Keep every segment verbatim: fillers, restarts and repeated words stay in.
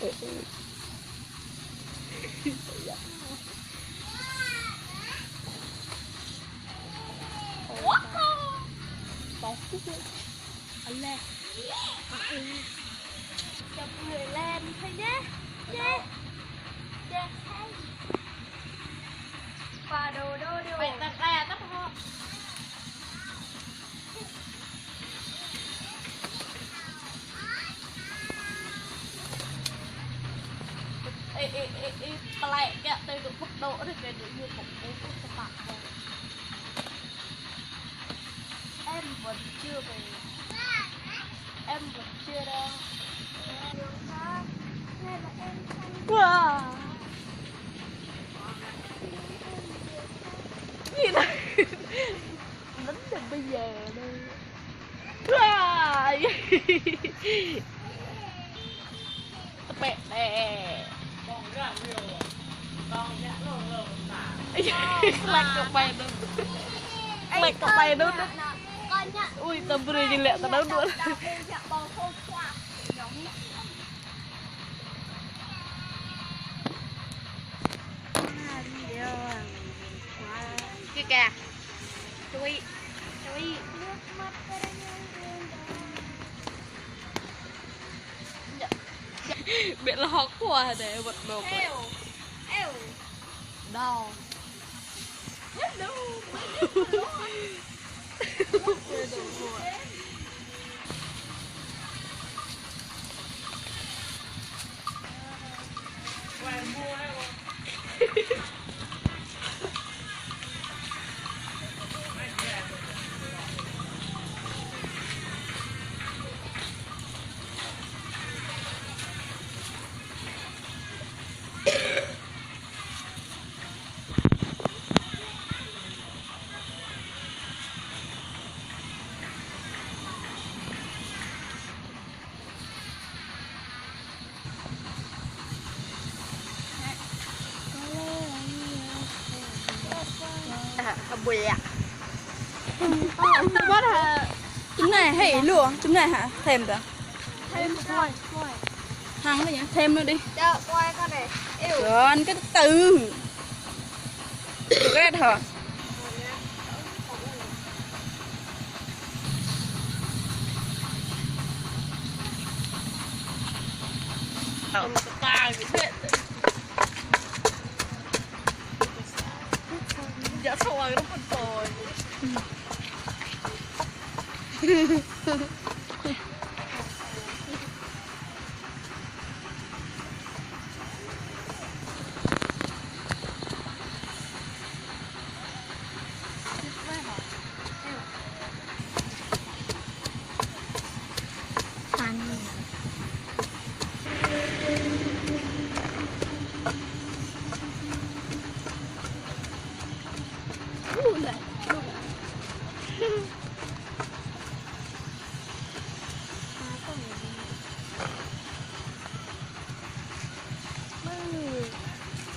Alah. Alah. Chụp người lên thôi nhé. Nhé. Nhé. Và đồ đô đồ. Phải tắt ra, tắt ho. Ê, ê, ê, ê, plek kẹo tơi dụ phúc độ đấy, cái dụ như khủng bố quốc tế mạng. Em vẫn chưa về. Em vẫn chưa đâu. Wow. Gì đó. Lính là bây giờ đây. Wow. Tepek deh. Klek kơ pai đu. Klek kơ pai đu. Ui, tơbrơi jing lĕ tơnau đuaĭ. Kìa kìa. Tui. Tui. Bĕ lŏ hŏk kua hă deh, wơ̆t mơ̆. Eo. Eo. Đau. Hello. Hă, hă, buổi ạ. Mất hả? Chúng này hãy lụa, chúng này hả? Thêm kìa. Thêm thôi, thôi. Hăng đấy nhá, thêm nữa đi. Chợ quay con này. Yêu. Còn cái từ. Được hết hả? Dạ sao mà nó còn tồi.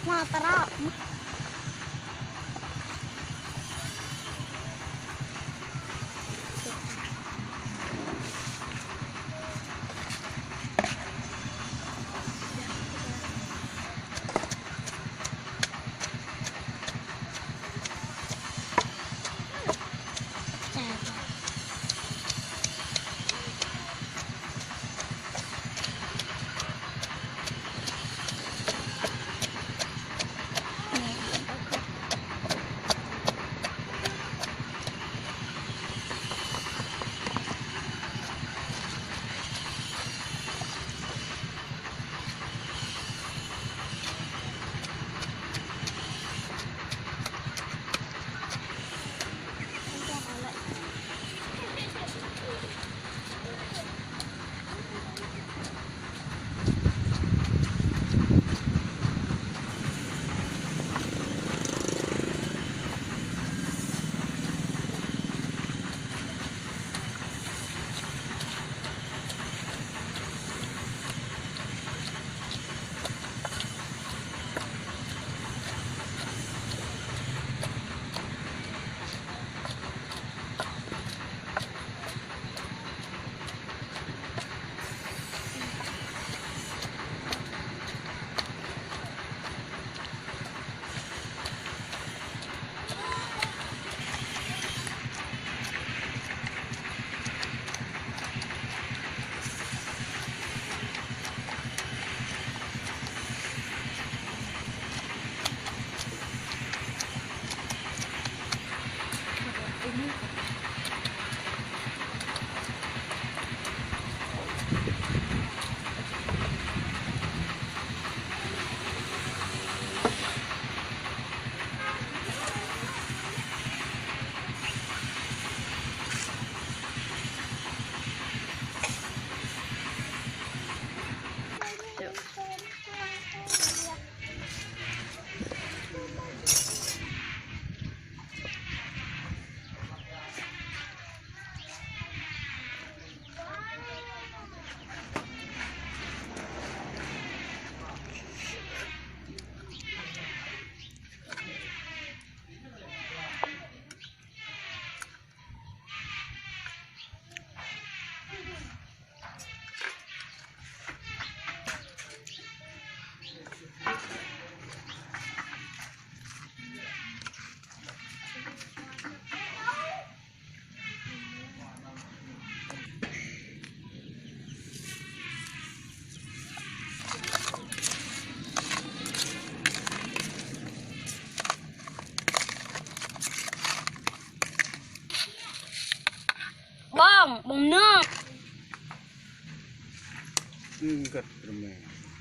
Hoa trọ. Găt rơmang.